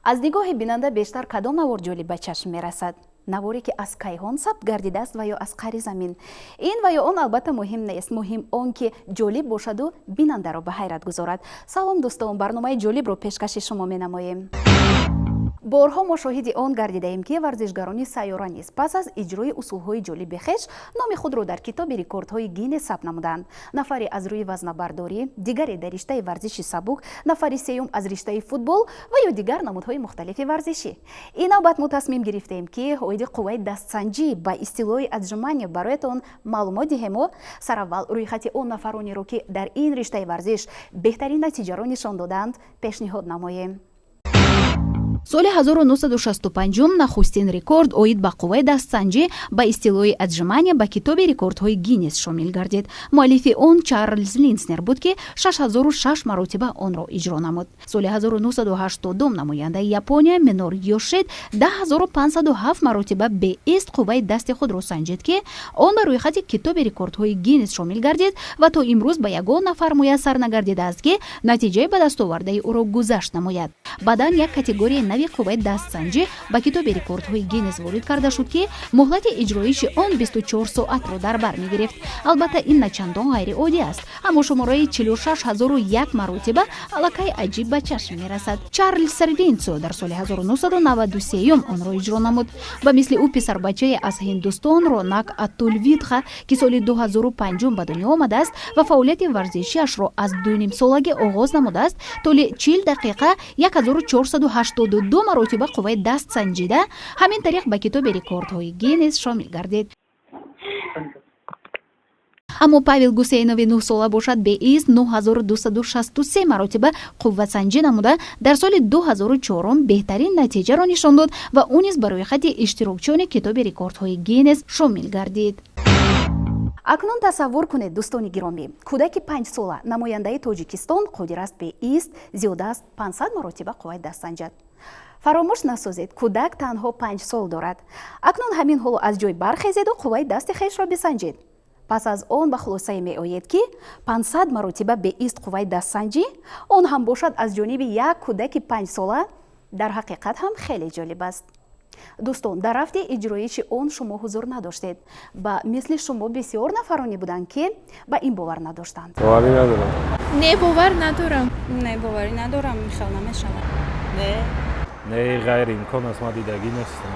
Аз нигоҳи бинанда бештар кадом навор ҷолиб ба чашм мерасад? Наворе, ки аз кайҳон сабт гардидааст ва ё аз қаъри замин? Ин ва ё он албатта муҳим нест, муҳим он, ки ҷолиб бошаду бинандаро ба ҳайрат гузорад. Салом, дӯстон, барномаи ҷолибро пешкаши шумо менамоем. Борҳо мо шоҳиди он гардидаем, ки варзишгарони сайёра низ пас аз иҷрои усулҳои ҷолиби хеш номи худро дар китоби рекордҳои Гиннес сабт намуданд. Нафаре аз рӯи вазнабардорӣ, дигаре дар риштаи варзиши сабук, нафари сеюм аз риштаи футбол ва ё дигар намудҳои мухталифи варзишӣ. Ин навбат мо тасмим гирифтем, ки оиди қувваи дастсанҷӣ, ба истилоҳи отжимания, бароятон маълумот диҳему сараввал рӯйхати он нафаронеро, ки дар ин риштаи варзиш беҳтарин натиҷаро нишон доданд, пешниҳод намоем. Соли 1965 нахустин рекорд оид ба қувваи дастсанҷӣ, ба истилоҳи отжимания, ба китоби рекордҳои Гиннес шомил гардид. Муаллифи он Чарльз Линснер буд, ки 6006 маротиба онро иҷро намуд. Соли 1980 намояндаи Япония Минору Йошид 10 507 маротиба беист қувваи дасти худро санҷид, ки он ба рӯйхати китоби рекордҳои Гиннес шомил гардид ва то имрӯз ба ягон нафар муяссар нагардидааст, ки натиҷаи ба дастовардаи ӯро гузашт намояд. Баъдан як категорияи нави қувваи дастсанҷӣ ба китоби рекордҳои Гиннес ворид карда шуд, ки муҳлати иҷроиши он 24 соатро дар бар мегирифт. Албатта, ин начандон ғайриоддӣ аст, аммо шумораи 46 001 маротиба аллакай аҷиб ба чашм мерасад. Чарльз Сервинсо дар соли 1993 онро иҷро намуд. Ба мисли ӯ писарбачае аз Ҳиндустон, Ронак Атулвидха, ки соли 2005 ба дунё омадааст ва фаъолияти варзишиашро аз дунимсолагӣ оғоз намудааст, тӯли 40 дақиқа 1482 маротиба қувваи даст санҷида, ҳамин тариқ ба китоби рекордҳои Гиннес шомил гардид. Аммо Павел Гусейнови 9-сола бошад, беист 9263 маротиба қувватсанҷӣ намуда, дар соли 2004 беҳтарин натиҷаро нишон дод ва ӯ низ ба рӯйхати иштирокчиёни китоби рекордҳои Гиннес шомил гардид. Акнун тасаввур кунед, дӯстони гиромӣ, кӯдаки 5-сола, намояндаи Тоҷикистон, қодир аст беист зиёда аз 500 маротиба қувваи даст санҷад. Фаромӯш насозед, кӯдак танҳо 5 сол дорад. Акнун ҳамин ҳоло аз ҷой бархезеду қувваи дасти хешро бисанҷед. Пас аз он ба хулосае меоед, ки 500 маротиба беист қувваи дастсанҷӣ, он ҳам бошад аз ҷониби як кӯдаки 5-сола, дар ҳақиқат ҳам хеле ҷолиб аст. Дӯстон, дар рафти иҷроиши он шумо ҳузур надоштед. Ба мисли шумо бисёр нафароне буданд, ки ба ин бовар надоштанд. Боварӣ надорам. Не, бовар надорам. Не, боварӣ надорам, хел намешавад. Не. Не, ғайриимкон аст, ман дидагӣ нестам.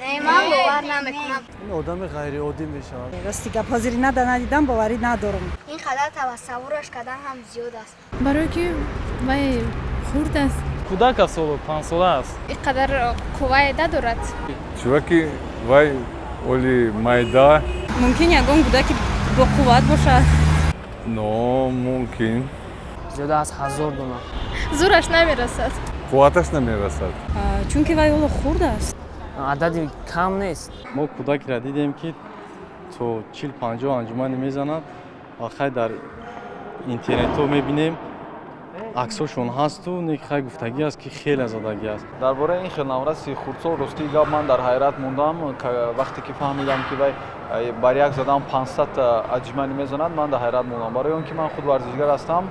Не, ман бовар намекунам. Ин одами ғайриоддӣ мешавад. Рости гап, ҳозири надидам, боварӣ надорам. Ин қадар тасаввураш кардан ҳам зиёд аст. Барое ки вай хурд аст. Кӯдак аст, ҳоло 5-сола аст. Ин қадар қуввае надорад. Чунки вай оли майда. Мумкин, ягон кӯдаки боқувват бошад. Но мумкин. Зиёда аз 1000 дона. Зӯраш намерасад. Қувваташ намерасад. Чунки вай ҳоло хурд аст. Адади кам нест. Мо кӯдакеро дидем, ки то 40-50 отжимание мезанад ва хай, дар интернетҳо мебинем, аксошон ҳасту не, хай, гуфтагӣ аст, ки хеле задагӣ аст. Дар бораи ин хел навраси хурдсол, ростии гап, ман дар ҳайрат мондам. Вақте ки фаҳмидам, ки вай бар як задан 500 отжимание мезанад, ман дар ҳайрат мондам, барои он ки ман худ варзишгар ҳастам,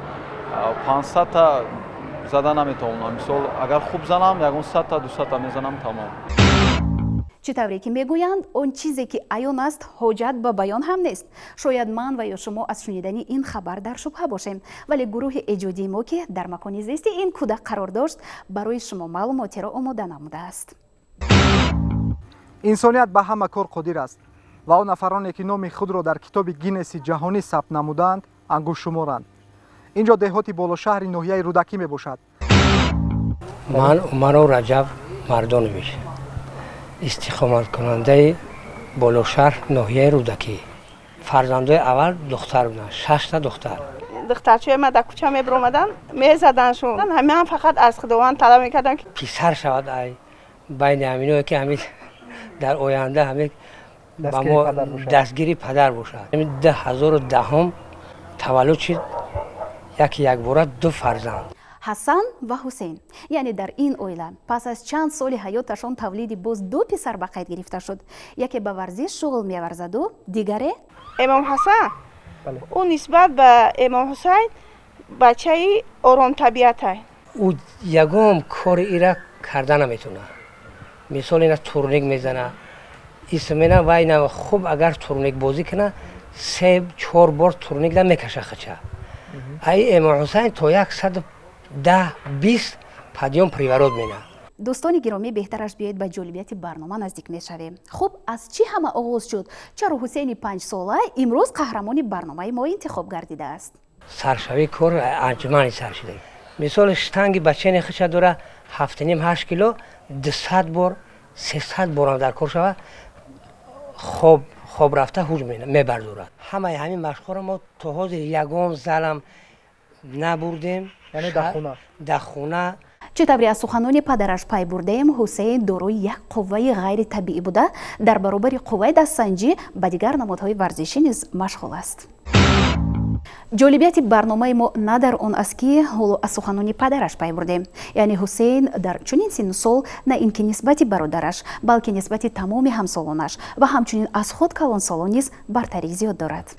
500-та зада наметавонам. Мисол, агар хуб занам, ягон 100-та, 200-та мезанам, тамом. Чӣ тавре ки мегӯянд, он чизе ки аён аст, ҳоҷат ба баён ҳам нест. Шояд ман ва ё шумо аз шунидани ин хабар дар шубҳа бошем, вале гурӯҳи эҷодии мо, ки дар макони зисти ин кӯдак қарор дошт, барои шумо маълумотеро омода намудааст. Инсоният ба ҳама кор қодир аст ва он нафароне, ки номи худро дар китоби Гиннеси ҷаҳонӣ сабт намудаанд, ангуштшуморанд. Ин ҷо деҳоти Болошаҳри ноҳияи Рӯдакӣ мебошад. Ман Умаров Раҷаб Мардонович, истиқоматкунандаи Болошаҳр, ноҳияи Рӯдакӣ. Фарзандои аввал духтар буданд, шашта духтар. Духтарчаи ма дар кӯча мебиромаданд, мезаданшон. Ҳамаам фақат аз Худованд талаб мекардам, ки писар шавад, ай байни ҳаминое ки ҳамин дар оянда ҳамин ба мо дастгири падар бошад. 2010-ум таваллуд шуд, яки якбора ду фарзанд. Ҳасан ва Ҳусейн. Яъне дар ин оила пас аз чанд соли ҳаёташон тавлиди боз ду писар ба қайд гирифта шуд. Яке ба варзиш шуғл меварзаду дигаре Эмом Ҳасан, ӯ нисбат ба Эмом Ҳусайн бачаи оромтабиатай. Ӯ ягон кори ира Карда наметавонад. Мисол ина турник мезана, исмена ва ина хуб агар турник бозӣ кунад, 3-4 бор турник да мекаша хача. Ай Имом Ҳусайн то 110-20 подъём приворот мена. Дӯстони гиромӣ, беҳтараш биёед ба ҷолибияти барнома наздик мешавем. Хуб, аз чӣ ҳама оғоз шуд? Чаро Ҳусейни 5-сола имрӯз қаҳрамони барномаи мо интихоб гардидааст? Саршавии кор анҷумани сар шуда. Мисол штанги бачани хича дора 7,5-8 кило, 200 бор, 300 борам дар кор шава, хоб рафта ҳуҷ мебардорад. Ҳамаи ҳамин машқҳоро мо то ҳозир ягон залам набурдем. Яъне дар хона? Дар хона. Чӣ тавре аз суханони падараш пай бурдаем, Ҳусейн дорои як қувваи ғайритабиӣ буда, дар баробари қувваи дастсанҷӣ ба дигар намудҳои варзишӣ низ машғул аст. Ҷолибияти барномаи мо на дар он аст, ки ҳоло аз суханони падараш пай бурдем. Яъне Ҳусейн дар чунин синну сол на ин ки нисбати бародараш, балки нисбати тамоми ҳамсолонаш ва ҳамчунин аз худ калонсолон низ бартарии зиёд дорад.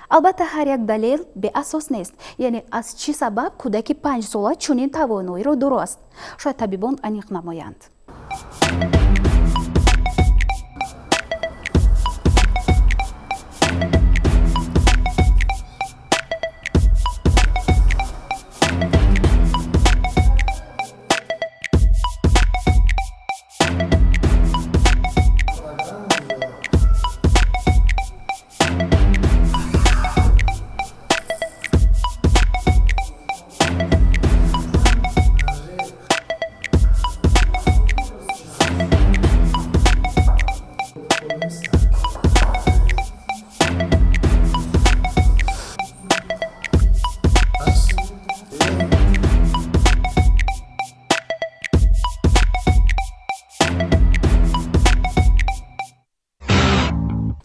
Албатта, ҳар як далел беасос нест. Яъне аз чӣ сабаб кӯдаки 5-сола чунин тавоноиро доро аст? Шояд табибон аниқ намоянд.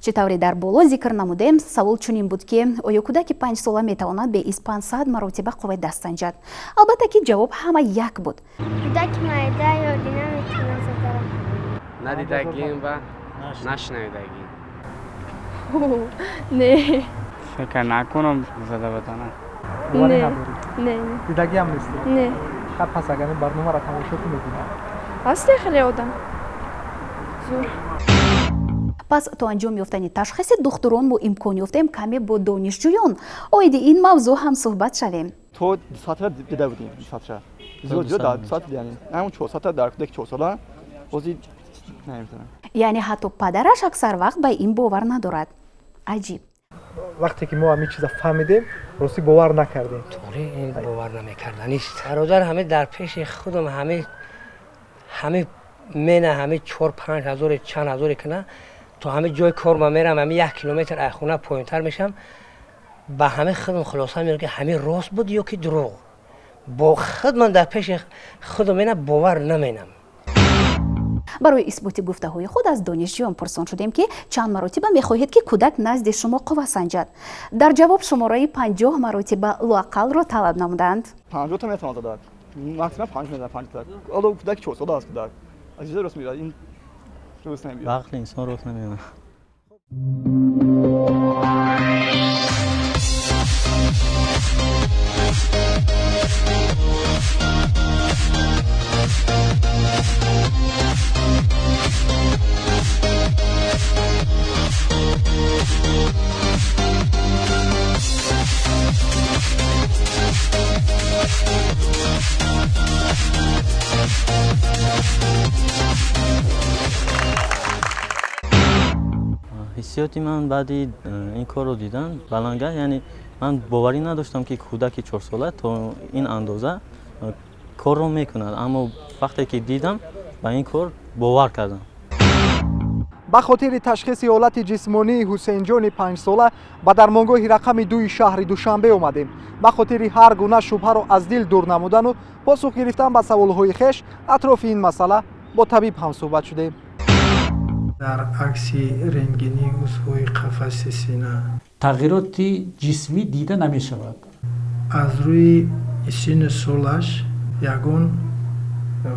Чӣ тавре дар боло зикр намудем, савол чунин буд, ки оё кӯдаки 5-сола метавонад беиз 500 маротиба қувваи даст санҷад? Албатта, ки ҷавоб ҳама як буд. Кӯдаки майда ёдӣ наметавонад задарам. Надидагим ва нашунавидагим. Не. Фикр накунам зада батонад. Не. Не. Дидагиам нестӣ? Не. Хаб, пас агар ин барномаро тамошо кунед? Ҳасте хеле одам. Зур. Пас то анҷом ёфтани ташхиси духтурон мо имкон ёфтем каме бо донишҷӯён оиди ин мавзӯъ ҳамсӯҳбат шавем. То 200 дида будем, 200 зиёд зиёд дар 200, яъне ҳамон 400 дар кӯдаки 4-сола бози наметавонам. Яъне ҳатто падараш аксар вақт ба ин бовар надорад. Аҷиб. Вақте ки мо ҳамин чиза фаҳмидем, ростӣ бовар накардем. Тоғри, ин бовар намекарданист. Бародар, ҳаме дар пеши худам ҳаме мена ҳаме 4-5 ҳазори чанд ҳазоре кана, то ҳаме ҷои кор ма мерам, ҳаме 1 километр аз хона поёнтар мешам, ба ҳаме худам хулоса меёрам, ки ҳаме рост буд ё ки дурӯғ. Бо худ ман дар пеши худам мена бовар наменам. Барои исботи гуфтаҳои худ аз донишҷӯён пурсон шудем, ки чанд маротиба мехоҳед, ки кӯдак назди шумо қувва санҷад. Дар ҷавоб шумораи 50 маротиба лоақалро талаб намуданд. 50 метавонад задад. Максимум 5 мезанад, 5. Ҳоло кӯдак 4-сола аст, кӯдак. Аз ҷо рост меояд. Ин рост намеояд. Ба ақли инсон рост намеояд. Ҳиссиёти ман баъди ин корро дидан баланга, яъне ман боварӣ надоштам, ки кӯдаки 4-сола то ин андоза корро мекунад, аммо вақте ки дидам, ба ин кор бовар кардам. Ба хотири ташхиси ҳолати ҷисмонии Ҳусейнҷони 5-сола ба дармонгоҳи рақами 2 шаҳри Душанбе омадем. Ба хотири ҳар гуна шубҳаро аз дил дур намудану посух гирифтан ба саволҳои хеш атрофи ин масъала бо табиб ҳамсӯҳбат шудем. Дар акси рентгении узвҳои қафаси сина тағйироти ҷисмӣ дида намешавад. Аз рӯи синну солаш ягон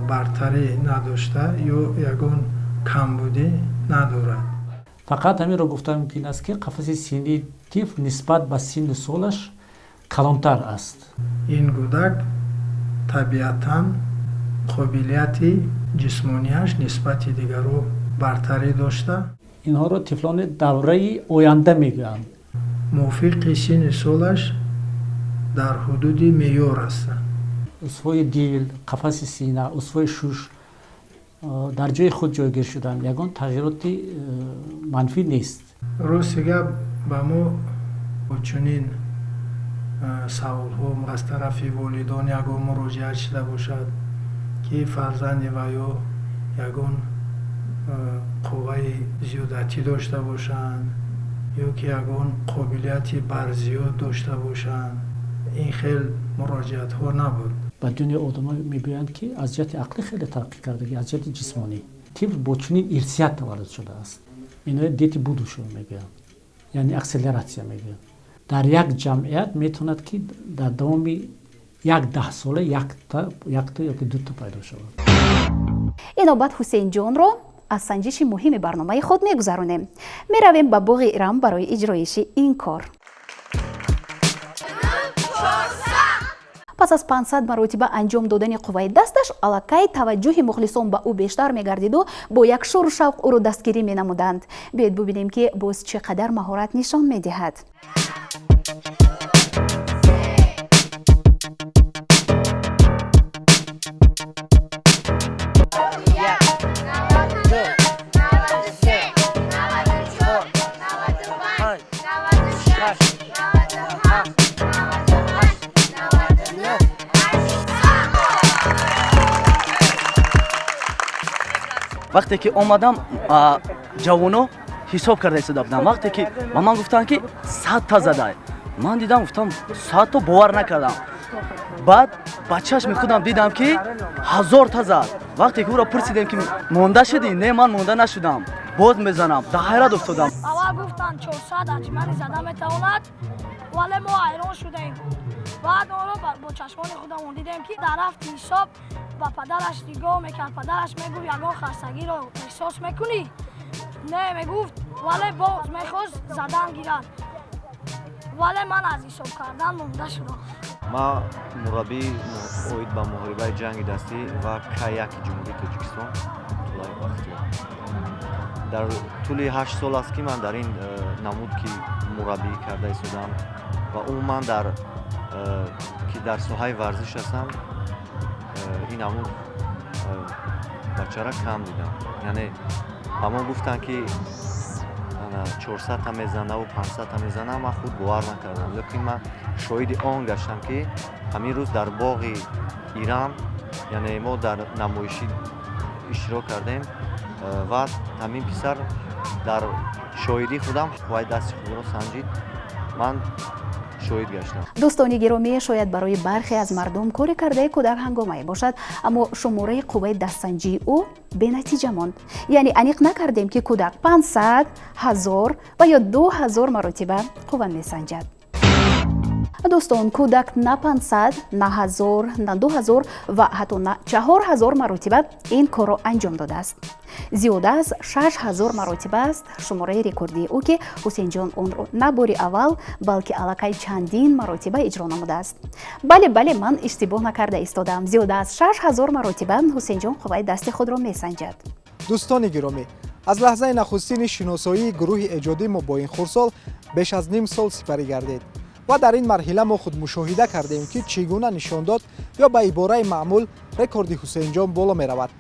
бартарӣ надошта ё ягон камбудӣ надорад. Фақат ҳаминро гуфта мумкин аст, ки қафаси синии тифл нисбат ба синну солаш калонтар аст. Ин кӯдак табиатан Қобилияти ҷисмонияш нисбати дигарҳо бартарӣ дошта. Инҳоро тифлони давраи оянда мегӯянд. Мувофиқи синни солаш дар ҳудуди меъёр ҳастанд. Узвҳои дил, қафаси сина, узвҳои шуш дар ҷои худ ҷойгир шуданд, ягон тағйироти манфӣ нест. Рости гап, ба мо чунин саволҳо аз тарафи волидон ягон муроҷиат шуда бошад, ки фарзанди ва ё ягон қувваи зиёдатӣ дошта бошанд ё ки ягон қобилияти барзиёд дошта бошанд, ин хел муроҷиатҳо набуд. Ба дунё одамон мегӯянд, ки аз ҷиҳати ақлӣ хеле тараққӣ кардагӣ, аз ҷиҳати ҷисмонӣ. Тифл бо чунин ирсият таваллуд шудааст. Ино дети будущего мегӯянд, яъне акселератсия мегӯянд. Дар як ҷамъият метавонад, ки дар давоми як даҳсола якта ёки дута пайдо шавад. Ин навбат Ҳусейнҷонро аз санҷиши муҳими барномаи худ мегузаронем. Меравем ба боғи Ирам барои иҷроиши ин кор. Пас аз 500 маротиба анҷом додани қувваи дасташ, аллакай таваҷҷӯҳи мухлисон ба ӯ бештар мегардиду бо як шӯру шавқ ӯро дастгирӣ менамуданд. Биёед бубинем, ки боз чӣ қадар маҳорат нишон медиҳад. Вақте ки омадам, ҷавоно ҳисоб карда истода будам. Вақте ки ба ман гуфтанд, ки 100 та задай, ман дидам, гуфтам 100 то, бовар накардам. Баъд ба чашми худам дидам, ки 1000 та зад. Вақте ки ӯро пурсидем, ки монда шудӣ? Не, ман монда нашудам, боз мезанам. Дар ҳайрат уфтодам. Аввал гуфтанд 400 аҷмани зада метавонад, вале мо ҳайрон шудем. Баъд онро бо чашмони худамон дидем, ки дар рафти ҳисоб ба падараш нигоҳ мекард. Падараш мегуфт: ягон хастагиро эҳсос мекунӣ? Не, мегуфт, вале боз мехост задан гирад. Вале ман аз ҳисоб кардан монда шудам. Ман мураббӣ оид ба муҳорибаи ҷанги дастӣ ва К1 Ҷумҳурии Тоҷикистон Тулаев Бахтиёр. Дар тӯли 8 сол аст, ки ман дар ин намуд ки мураббӣ карда истодам ва умуман дар ки дар соҳаи варзиш ҳастам, ин намуд бачара кам дидам. Яъне ба мо гуфтанд, ки 400-та мезанаву 500-та мезана, ман худ бовар накардам. Лекин ман шоҳиди он гаштам, ки ҳамин рӯз дар боғи Ирам, яъне мо дар намоишӣ иштирок кардем ва ҳамин писар дар шоҳидии худам қувваи дасти худро санҷид, ман шоҳид гаштам. Дӯстони гиромӣ, шояд барои бархе аз мардум кори кардаи кӯдак ҳангомае бошад, аммо шумораи қувваи дастсанҷии ӯ бенатиҷа монд. Яъне аниқ накардем, ки кӯдак 500, 1000 ва ё 2000 маротиба қувва месанҷад. Дӯстон, кӯдак на 500, на 1000, на 2000 ва ҳатто на 4000 маротиба ин корро анҷом додааст. Зиёда аз 6000 маротиба аст шумораи рекордии ӯ, ки Ҳусейнҷон онро на бори аввал, балки аллакай чандин маротиба иҷро намудааст. Бале, бале, ман иштибоҳ накарда истодаам. Зиёда аз 6000 маротиба Ҳусейнҷон қувваи дасти худро месанҷад. Дӯстони гиромӣ, аз лаҳзаи нахустини шиносоии гурӯҳи эҷодии мо бо ин хурдсол беш аз ним сол сипарӣ гардид ва дар ин марҳила мо худ мушоҳида кардем, ки чӣ гуна нишондод ё ба ибораи маъмул рекорди Ҳусейнҷон боло меравад.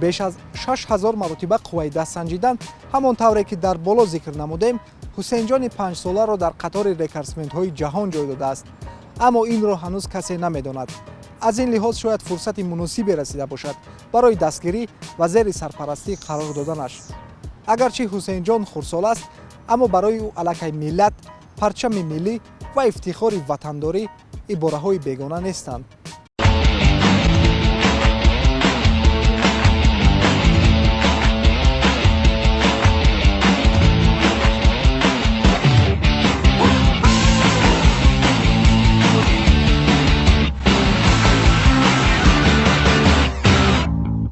Беш аз 6000 маротиба қувваи даст санҷидан, ҳамон тавре ки дар боло зикр намудем, Ҳусейнҷони панҷсоларо дар қатори рекордсментҳои ҷаҳон ҷой додааст. Аммо инро ҳанӯз касе намедонад. Аз ин лиҳоз шояд фурсати муносибе расида бошад барои дастгирӣ ва зери сарпарастӣ қарор доданаш. Агарчи Ҳусейнҷон хурдсол аст, аммо барои ӯ аллакай миллат, парчами миллӣ ва ифтихори ватандорӣ ибораҳои бегона нестанд.